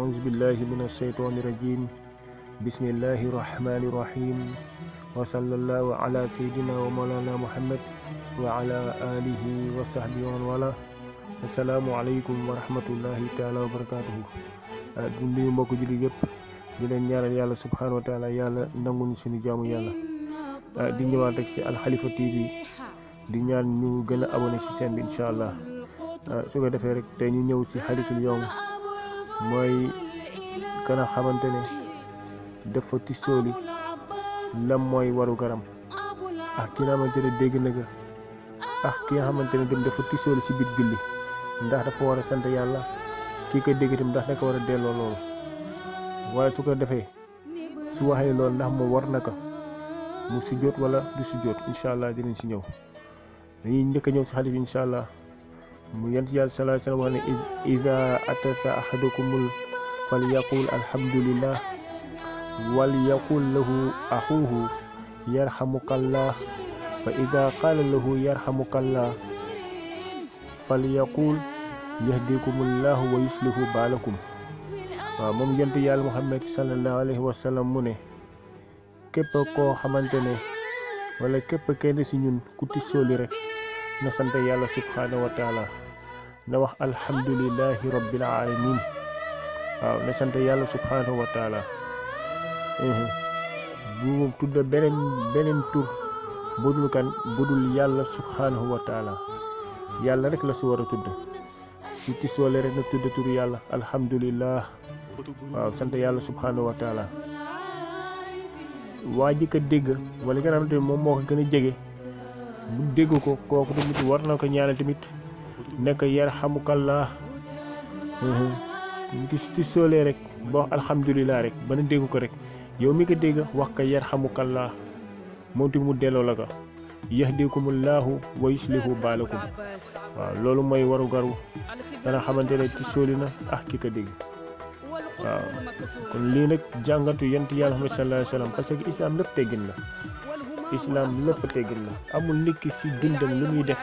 أعوذ بالله من الشيطان الرجيم بسم الله الرحمن الرحيم وصلى الله على سيدنا ومولانا محمد وعلى آله وصحبه ومن والاه السلام عليكم ورحمة الله تعالى وبركاته. di nuyu mbokk jullit yëpp di leen ñaanal yàlla subhanahu wa taala yàlla nanguñu suñu jaamu yàlla di ñëwaat rek si Al Khalifa TV di ñaan ñu gën a abonné si chaîne bi incha allah su ko defee rek tey ñu ñëw si hadiisul yawm mooy kana xamante ne dafa tissooli lam mooy waru garam ak ki nga xamante ne dégg na ko ak ki nga xamante ne dem dafa tissooli si biir julli ndax dafa war a sant yàlla kii ko dégg itam ndax da ko war a delloo loolu waaye su ko defee su waxee loolu ndax moom war na ko mu sujjóot wala du sujjóot incha allah dinañ si ñëw dañuy njëkk a ñëw si xadiis bi incha allah mu yent yàlla sallallahu alayhi wa sallam wax ne ida atasa ahadukumul fal yaqul alhamdulillah wal yaqul lahu axuhu yarhamukallah fa ida qala lahu yarhamukallah fal yaqul yahdikumullahu wa yuslihu baalakum. waaw moom yent yàlla Muhammad sallallahu alayhi wa sallam mu ne képp koo xamante ne wala képp kenn si ñun ku tissooli rek na sant yàlla subhanahu wa taala na wax alhamdulillahi rabbil alamin. waaw na sant yàlla subhanahu wa taala bu tudda beneen tur budul yàlla subhanahu wa taala yàlla rek la si war a tudd si tissoole rek na tudd turu yàlla alhamdulillah. waaw sant yàlla subhanahu wa taala waa ji ko dégg wala nga xamante ne moom moo ko gën a jege bu dégg ko kooku tamit war na ko ñaanal tamit nekk yarhamukallah ngi tissoolee rek ba wax alhamdulillah rek ba na dégg ko rek yow mi ko dégg wax ko yarhamukallah moom tamit mu delloo la ko yahdikumullahu wa yuslihu baalakum. waaw loolu mooy waru garu dana xamante ne tissooli na ak ki ko dégg. waaw kon lii nag jàngatu yent yàlla Muhammad sallallahu alayhi wa sallam parce que islam lépp teggin la islam lépp teggin la amul nit ki si dundam lu muy def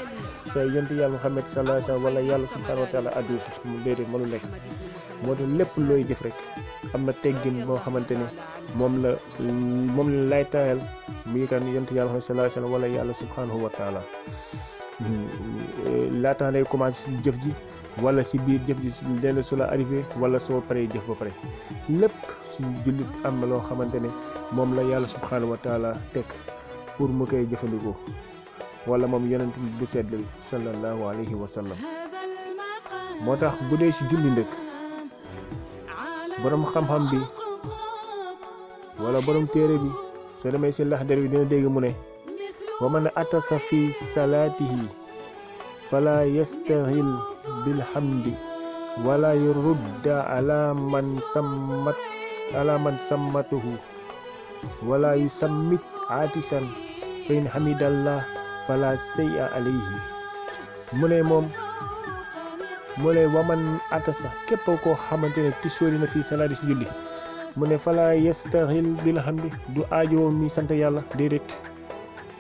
sa yent yàlla Muhammad sallallahu alayhi wa sallam wala yàlla subhanahu wa taala addu si mu déedéet mënu nekk moo tax lépp looy def rek am na teggin boo xamante ne moom la lay taayal muy kan yent yàlla Muhammad sallallahu alayhi wa sallam wala yàlla subhanahu wa taala laataa lay commencé si jëf ji wala si biir jëf ji lenn su la arrivé wala soo paree jëf ba pare lépp si jullit am na loo xamante ne moom la yàlla subhanahu wa taala teg pour mu koy jëfandikoo wala moom yonent bu sedd bi sallallahu alayhi wa sallam. moo tax bu dee si julli ndëkk borom xam-xam bi wala borom téere bi soo demee si Laxdari bi dina dégg mu ne wa man atasa fi salaatihi fala yastaghil bilhamdi wala yurudda ala man sammatuhu wala yusammit atisan fa in hamidallah fala say'a alayhi. mu ne waman atasa képp koo xamante ne tissooli na fii salaati si julli mu ne fala yastaghil bilhamdi du aajoo mi sant yàlla déedéet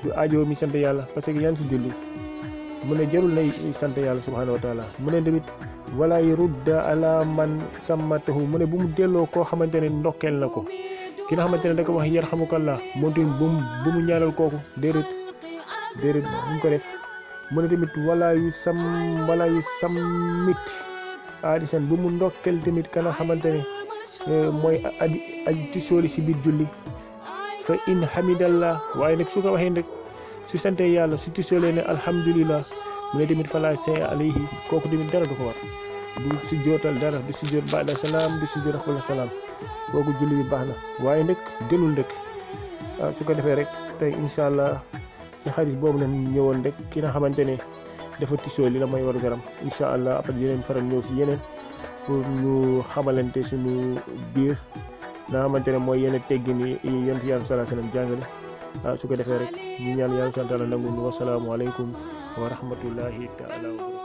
du aajoo mi sant yàlla parce que yaa ngi si julli mu ne jarul nay sant yàlla subhanahu wa taala mu ne tamit wala yurudda ala man sammatahu mu ne bu mu delloo koo xamante ne ndokkeel na ko ki nga xamante ne da ko wax yarhamukallah moom tamit bu mu ñaanal kooku déedéet bu mu ko def mu ne tamit wala yu sammit adisan bu mu ndokkeel tamit ka nga xamante ne mooy aji tissooli si biir julli fa in hamidallah waaye nag su ko waxee rek su sante yàlla su tissoolee ne alhamdulillah mu ne tamit fala say alayhi kooku tamit dara du ko war du si jootal dara du si joot ba'da salaam du si joot xabla salaam kooku julli bi baax na waaye nag gënul ndëkk. waaw su ko defee rek tey incha allah si xadis boobu la ñëwoon rek ki nga xamante ne dafa tissooli la mooy waru garam incha allah après yeneen faral ñëw si yeneen pour ñu xamalante suñu biir nga xamante ne mooy yenn teggin yi yonent yàlla sallallahu alayhi wa sallam jàngale. su ko defee rek ñu ñaan yàlla subhanahu wa taala nangu. Wasalaamu aleykum wa rahmatullahi taala.